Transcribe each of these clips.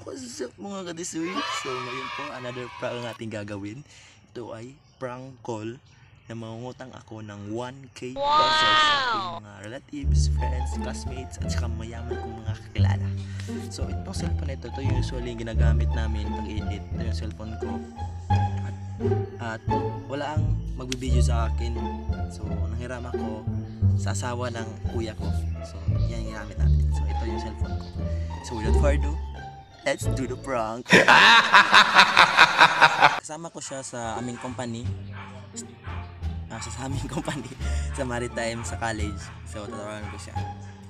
What's up, mga katisoy? So ngayon po, another prank ang ating gagawin. Ito ay prank call na mangungutang ako ng 1K pesos sa aking mga relatives, friends, classmates, at saka mayaman kong mga kakilala. So itong cellphone na ito, ito yung usually ginagamit namin pag-edit. Ito yung cellphone ko. At wala ang magbibideo sa akin. So nanghiram ako sa asawa ng kuya ko. So yan yung ginamit natin. So ito yung cellphone ko. So without further ado, let's do the prank. Kasama ko siya sa aming company. Sa aming company sa Maritime sa college. So tatawagan ko siya.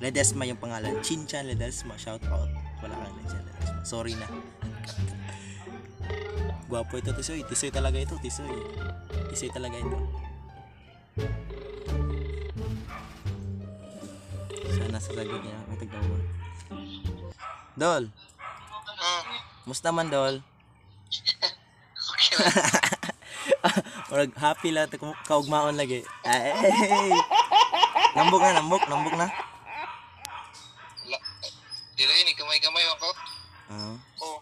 Ledesma yung pangalan. Chinchan Ledesma. Shout out. Wala kang Chinchan Ledesma. Sorry na. Gwapo ito, Tisoy. Tisoy talaga ito, Tisoy. Tisoy talaga ito. Sana sasagot niya. Ang tagtawag. Dol. Musta man, Dol? Okay lang. Murag happy lang kaugmaon lagi. Ay. Nambok na, nambok, nambok na. Dili ni gamay-gamay ako. Ah. Oh,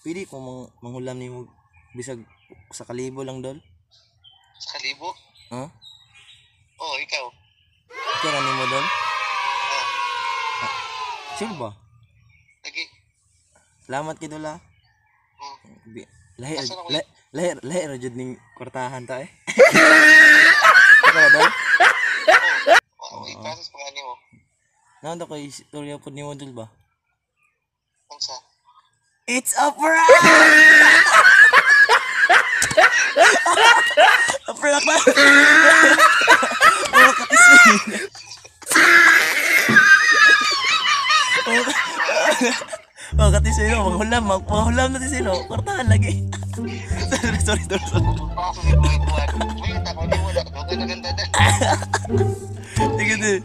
Pwede ko manghulam nimo bisag sa kalibo lang, Dol. Sa kalibo. Ha? Oh, ikaw. Okay ra nimo, Dol? Oh, Sure ba? lagi. Salamat kay Dol ah. Oh, Lahi Asa na ko? lahi lahi lahi ra jud ning kwartahan ta eh. Ikaw, Dol? Oh, i-process pa nga nimo. Naon to koy istorya pud nimo, Dol ba? Unsa? It's a prank! A prank ba? Oh, katisoy. Oh, katisoy no, manghulam, manghulam na tisoy no. Kwartahan lagi. Sorry, sorry, sorry, sorry. Process ni mo buwan. Wait, ako ni mo na. Okay na ganda na. Sige, sige.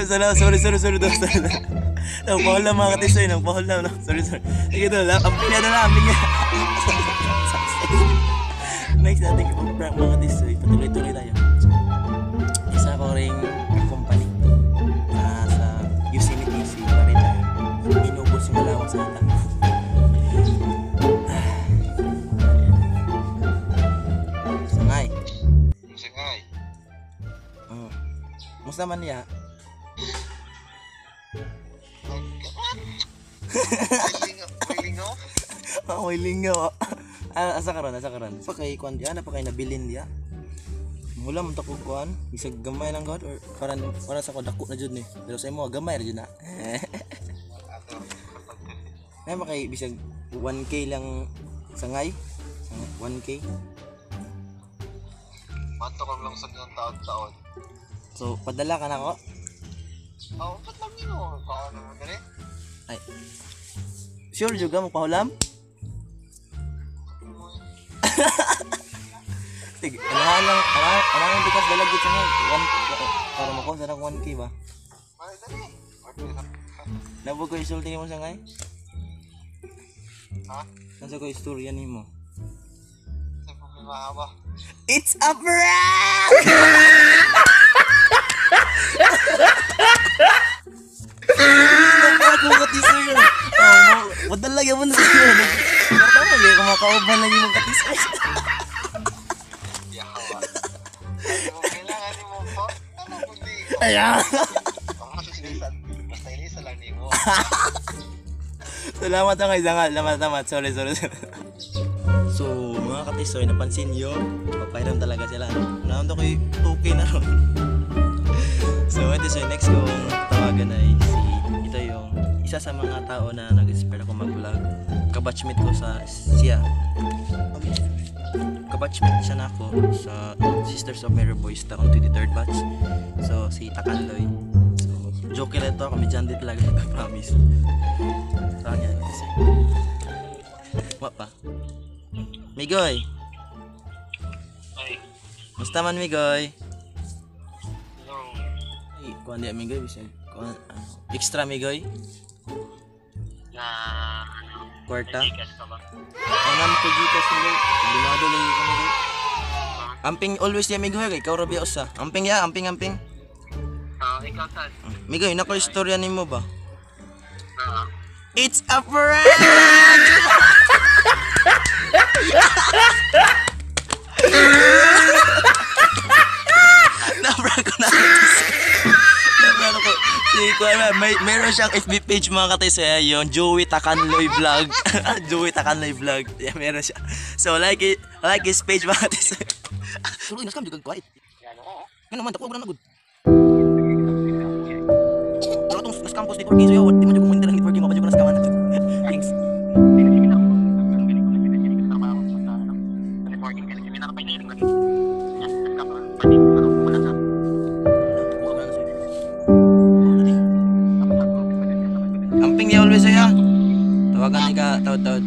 Salamat, sorry, sorry, sorry, sorry, sorry. Nagpahulam mga katisoy, nagpahulam. No? Sorry, sorry. Sige, dol, amping na, dol, amping na. Next natin ipag-prank, mga katisoy. Patuloy-tuloy tayo. So, isa ko ring company sa Yosemite, si Maritime. Inubos yung allowance ata. Sangay. Sangay. Oh. Musta man niya? May lingaw. Oh, may lingaw. Ah, asa karon, asa karon. Pa kay kuan diya, na pa kay nabilin diya. Mula man ta kog kuan, bisag gamay lang god or parang para sa ko dako na jud ni. Pero sa imo gamay ra jud na. Ay pa kay bisag 1K lang sangay. Sangay 1K. Mato ko lang sa ganyang taon-taon. So padala ka na ko. Oh, ba't lang nimo? Paano mo dali? Ay. Sure jud ka mo pahulam? Sige, anahan lang, anahan, anahan di kas dalag gid sangay. One, para makuha sa nang 1K ba? Ay, dali. Nabo ko isulti nimo sangay? Ha? Nasa ko istorya nimo. Sa problema ba? It's a prank! Ako katisoy. Oh, wadala gyud mo na siya. Karta mo gyud kumakauban lang yung katisoy. Yawa. Kung kailangan nimo po, ano kundi? Ayan. Basta ilisa lang nimo. Salamat ang isang salamat, salamat. Sorry, sorry, sorry. So, mga katisoy, napansin nyo, papairam talaga sila. No? Naunto ko'y 2K na ron. So, ito, so next kong tawagan ay si, ito yung isa sa mga tao na nag-inspire ako mag-vlog. Kabatchmate ko sa siya. Kabatchmate siya na ako sa Sisters of Mary Boys taon 23rd batch. So, si Takanloy. So, joke lang ito, komedyante talaga ito, promise. Sa kanya, kasi. Wa pa. Migoy! Ay, Musta man, Migoy? hello. Ay, kuan di Migoy, bisag. Kuan, extra, Migoy? Na, ano? Kwarta? Gcash ka ba? Ano mo ko Gcash, Migoy? Limado lagi ko, Migoy. Amping always ya, Migoy, kay ikaw ra biya usa. Amping ya, amping amping. Ah, ikaw sad. Migoy, nako istorya nimo ba? Ah. It's a prank! May meron siyang FB page, mga katisoy, yung Joey Takanloy Vlog. Joey Takanloy Vlog. Yeah, meron siya. So like it, like his page, mga katisoy. Tuloy na scam jud quiet. Ngano man dako na gud. Pero atong nas campus networking, so yo, di man jud ko mo ng networking, mapa jud ko na scam. Thanks. Amping niya always ya. Tawagan ni ka tawad-tawad.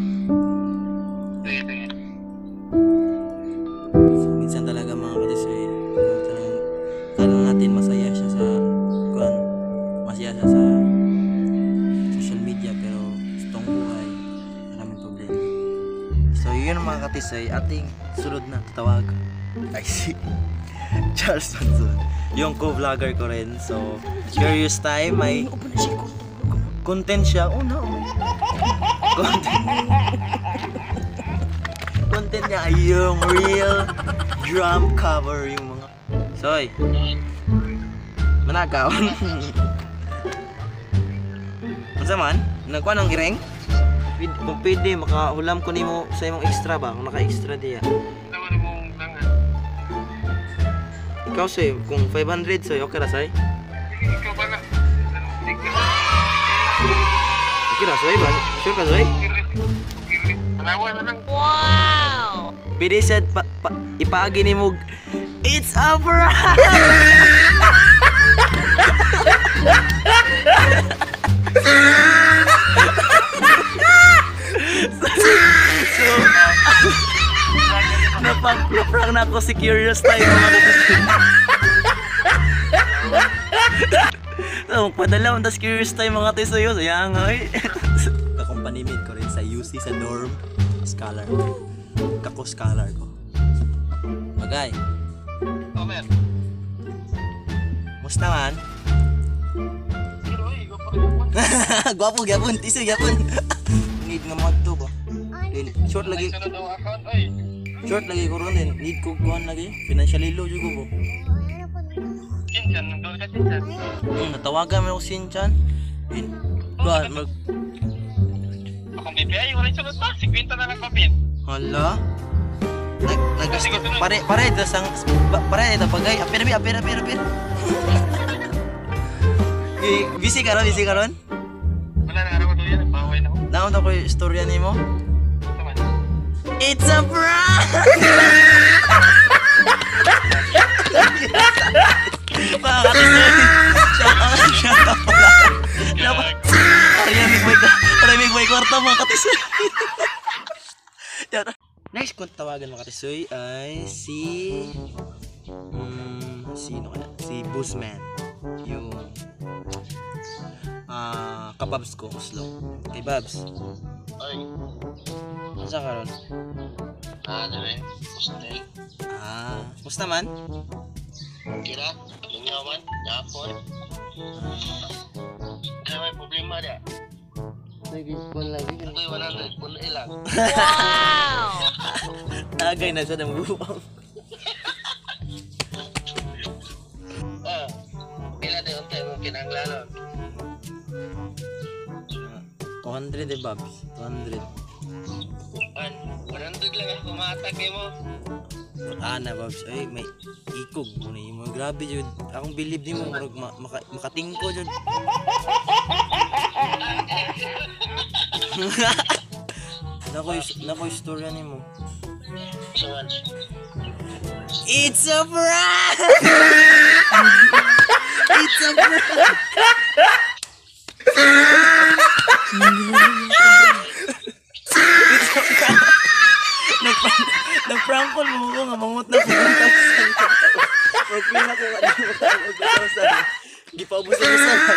So, minsan talaga, mga katisoy, ano, talagang kala natin masaya siya sa kuan, masaya siya sa social media, pero sa totoong buhay maraming problema. So yun, mga katisoy, ating sunod na tatawag ay si Charles Manson. Yung co-vlogger ko rin. So, curious time, may content siya. Oh no. Content. Content niya ay yung real drum cover, yung mga Soy. Managaw. Unsa man? Nagkuan ang ireng? Kung pwede, makahulam ko nimo sa imong extra ba? Kung naka-extra diya. Ikaw, soy, kung 500, soy, okay ra, soy? Okay ra, soy ba? Sure ka, soy? Wow! Pwede siya ipaagi ni mo. It's a prank! So, napang-prank na ako si Curious Time, mga katisoy. So, padala mo tas Curious Time, mga katisoy. Saya nga eh. Kakumpanimid ko rin sa UC sa dorm. Scholar. Kako-scholar ko. Magay. Omer. Musta man? Gwapo gyapon, tisoy gyapon. Need nga mo ba? Then, short lagi. Sunod ang account, oy. Short lagi ko ron din. Need ko kuan lagi. Financially low jud ko po. Chinchan, nandun ka Chinchan. Natawagan mo ako Sinchan. Then, ba, mag Akong BPI, wala yung sunod pa. 50 na lang papin. Hala. Nag nagasto pare pare ito sang pare ito pagay. Apir apir apir apir. Eh, busy ka ron, busy ka ron? Wala na araw ko yan, baway na ako. Naon ko yung istorya nimo? Tama. It's a prank! Mga katisoy, shout out, shout out pala. Maraming may kwarta, mga katisoy. Shout out. Next kung tawagan, mga katisoy, ay si sino kaya? Si Boozman. Yung kababs ko, Oslo. Kay Babs. Oy. Ano ka ron? Ah, dali. Hostel. Ah, kumusta man? Kira, lingawan, yapon. Kaya may problema dia. Lagi, lagi. Ako'y 100, puno ilang. Wow! Tagay na siya ng buwang. Oh, pila din untay mong kinanglanon. 200 eh, Babs. 200. An, 100 lang ako matag mo. Ana, Babs. Ay, may ikog mo na mo. Grabe jud. Akong believe ni mo murag makatingko jud. Nako istorya nimo. Suman. It's a prank! It's a prank! It's a prank! Nag-prank call mo ko nga mangut na ko 1,000. Magpila ko nga 1,000. Gipaubos-ubusan ako.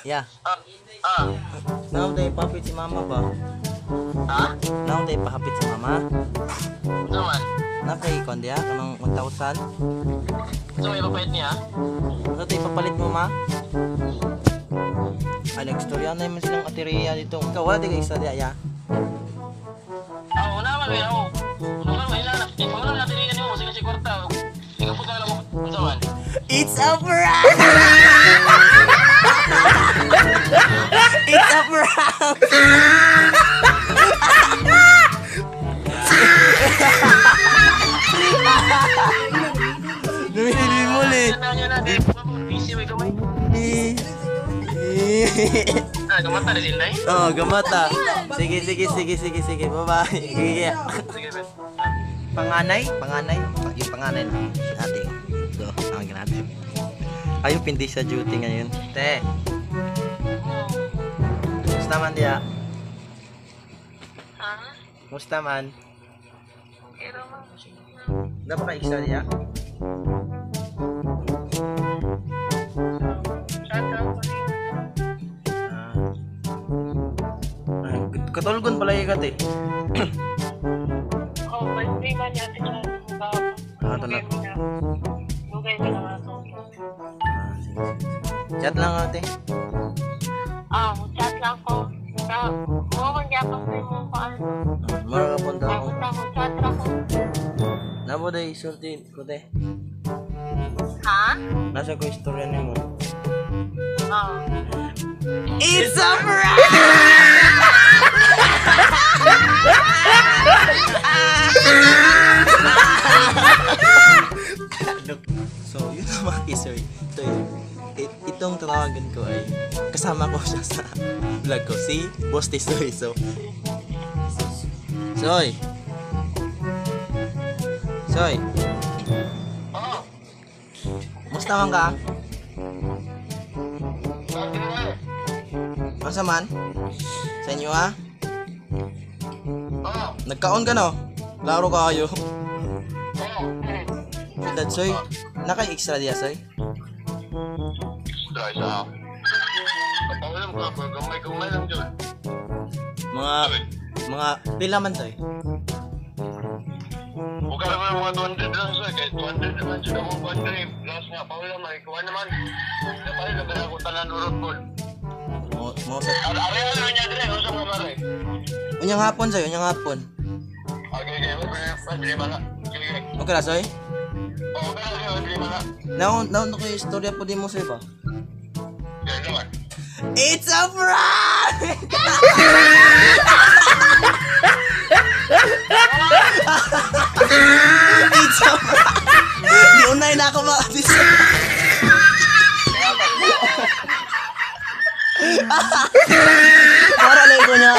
Yeah. Ah, Naon tayo ipapit si mama ba? Ha? Naon tayo ipahapit sa mama? Suman. Nakay kon diya kanang 1,000. Sa may papayat niya? Ano tayo ipapalit mo, ma? Ay, nag-storya na naman silang ateria dito. Ikaw, wala di ka isa diya, ya? Ah, wala man may ako. Wala man may na. Ikaw lang natin mo sige si kwarta. Ikaw po na lang mo. Unsa man? It's a prank! It's a prank! Namili mo eh. Ah, gamata na din, Day? Oh, gamata. Sige, sige, sige, sige, sige. Bye-bye. Sige. Sige, Ben. Panganay? Panganay? Yung panganay na. Ate. So, ang natin. Ayun, pindi sa duty ngayon. Te. Kumusta man diya? Ha? Kumusta man? Okay raman. Dapat ka isa diya? Chat ako rin. Ah. Ay, katulgon pala yung ate. Oh, birthday man niya ate chat. Ah, talag. Lugay mo na ako. Ah, sige, sige, sige. Chat lang ate. Ah, chat lang ko. Sa, mo man gyapon sa imong kuan. Ah, mura ka punta ako. Basta mo chat ra ko. Nabo day sulti ko te. Ha? Nasa ko istorya nimo. Oh. It's a prank! So, yun ang mga kisser. Ito, itong tatawagan ko ay kasama ko siya sa vlog ko, si Boss Tisoy. So, Soy! Soy! Oh, Musta man ka? sabi na eh. Masa man? Sa inyo ah? Oh, Nagkaon ka no? Laro kayo. oh, Dad, Soy. Naka-extra diya, Soy? Extra isa. Kapawalam ka, gamay-gamay lang dyan. Mga, pila man, Soy? Huwag ka naman mga 200 lang sir, kahit 200 naman siya akong 100. Last nga, pawalam, ay kuha naman. Napalit na ba ako tanan urot po? Mo, mo sa... Areal na niya dire, unsa mga mare? Unyang hapon, Soy. Unyang hapon. Okay, okay, okay, na. Okay, okay. Okay ra, Soy? Okay na, okay na. Naon, naon na ko yung istorya po di mo, Soy, ba? Okay, naman. It's a prank! It's a prank! Di unay na ako mga Para lang ko niya.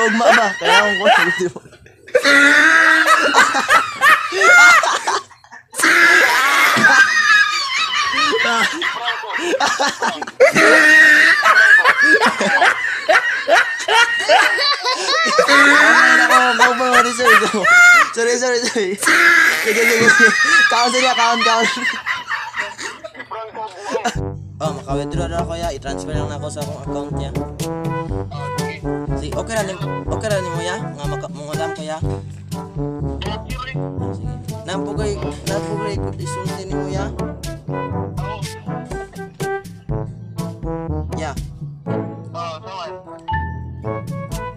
Ugma ba? Kaya akong ko. Sorry, sorry, sorry. Sige, sige, sige. Kaon sila, kaon, kaon. Oh, maka-withdraw na ako ya. I-transfer lang na ako sa akong account niya. Sige, okay ra ni mo ya? Nga maka mangulam ko ya. Ah, sige. Napugay, napugay isulti nimo ya. Ya.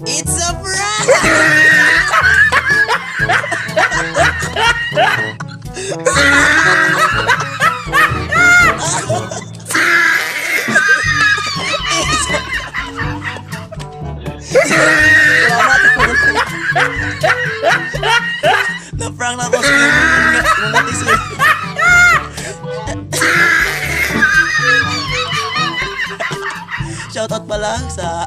It's a prank! Salamat. Na-prank na ako sa mga tisoy. Shoutout pala sa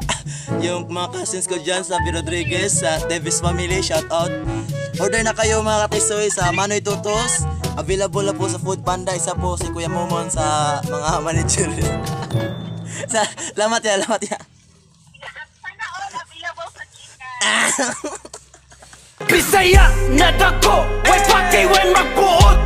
yung mga cousins ko dyan sa B. Rodriguez, sa Davis family, shoutout. Order na kayo mga katisoy sa Manoy Tutos. Available na po sa Food Panda. Isa po si Kuya Momon sa mga manager. Sa, lamat ya, lamat ya. Sana all available sa Gcash. Bisaya na dako, way pati way magbuot.